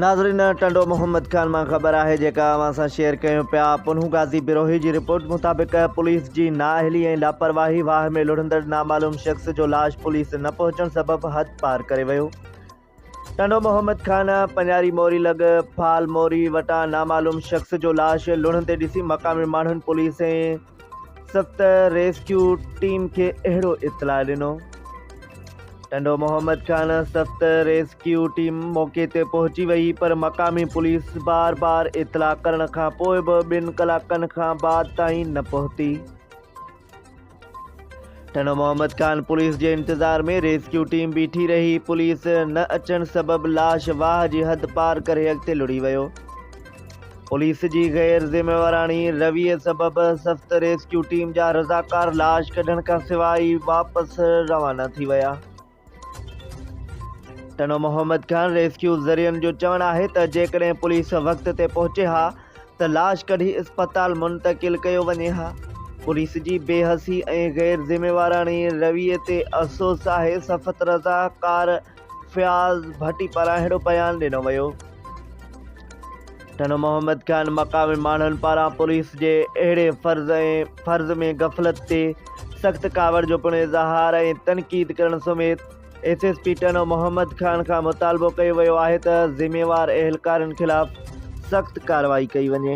ناظرين ٽنڊو محمد خان مان خبر آهي جيڪا اوهان سان شيئر ڪيون پيا پنهون غازي بروهي جي رپورٽ مطابق پوليس جي نااهلي ۽ لاپرواهي واهه ۾ لڙهندڙ نامعلوم شخص جو لاش پوليس نه پهچڻ سبب حد پار ڪري ويو ٽنڊو محمد خان پڃاري موري لڳ ڦال موري وٽان نامعلوم شخص جو لاش لڙهندي ڏسي مقامي ماڻهن پوليس ۽ سخت ريسڪيو ٽيم کي اهڙو اطلاع ڏنو. ٽنڊو محمد خان سخت ريسڪيو ٽيم موقعي تي پهچي وئي پر مقامي پوليس بار بار اطلاع ڪرڻ کان پوء به ٻن ڪلاڪن کان بعد تائين نه پهتي. ٽنڊو محمد خان پوليس جي انتظار ۾ ريسڪيو ٽيم بيٺي رهي، پوليس نه اچڻ سبب لاش واهه جي حد پار ڪري اڳتي لڙهي ويو. پوليس جي غير ذميواراڻي رويي سبب سخت ريسڪيو ٽيم جا رضاڪار لاش ڪڍڻ کانسواء ئي واپس روانا ٿي ويا. ٽنڊو محمد خان ريسڪيو ذريعن جو چوڻ آهي ته جيڪڏهن پوليس وقت تي پهچي ها ته لاش ڪڍي اسپتال منتقل ڪيو وڃي ها. پوليس جي بي حسي ۽ غير ذميواراڻي رويي تي افسوس آهي، صفت رضاڪار فياض ڀٽي پاران اهڙو بيان ڏنو ويو. ٽنڊو محمد خان مقامي ماڻهن پاران پوليس جي اهڙي فرض ۽ فرض ۾ غفلت تي سخت ڪاوڙ جو پڻ اظهار ۽ تنقيد ڪرڻ سميت S S P Tando Muhammad Khan کان مطالبو ڪيو ويو آهي ته ذميوار اهلڪارن خلاف سخت ڪارروائي ڪئي وڃي.